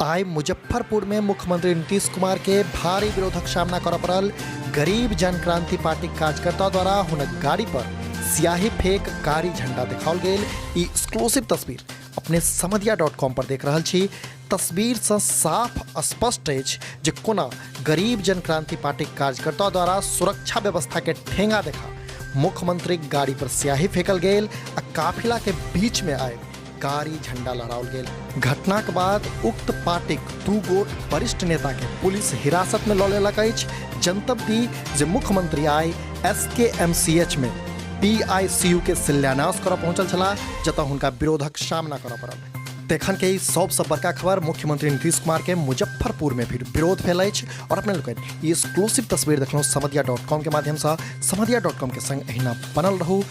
आइ मुजफ्फरपुर में मुख्यमंत्री नीतीश कुमार के भारी विरोधक सामना करय पड़ल। गरीब जनक्रांति पार्टी कार्यकर्ता द्वारा हुनक गाड़ी पर स्याही फेंक कारी झंडा देखाओल गेल। ई एक्सक्लूसिव तस्वीर अपने समदिया.com पर देख रहल छी। तस्वीर से साफ स्पष्ट अछि जे कोना गरीब जनक्रांति पार्टी कार्यकर्ता द्वारा सुरक्षा व्यवस्था के ठेंगा देखा मुख्यमंत्री गाड़ी पर स्याही फेंकल गेल आ काफिला के बीच में आए कारी झंडा लहराओल गेल। घटनाक बाद उक्त पार्टीक दू गोट वरिष्ठ नेता के पुलिस हिरासत में लऽ लेलक अछि। जनतब दी जे मुख्यमंत्री आइ एस के एम सी एच में पी I C you के शिलान्यास करऽ पहुंचल छलाह, जतऽ हुनका विरोधक सामना करऽ पड़ल। तखन के ई सबसँ बड़का खबर, मुख्यमंत्री नीतीश कुमार के मुजफ्फरपुर में भी विरोध भेल अछि और अपने लोकनि ई एक्सक्लूसिव तस्वीर देखलहुँ समदिया.com के माध्यमसँ। समदिया.com के संग एहिना बनल रहू।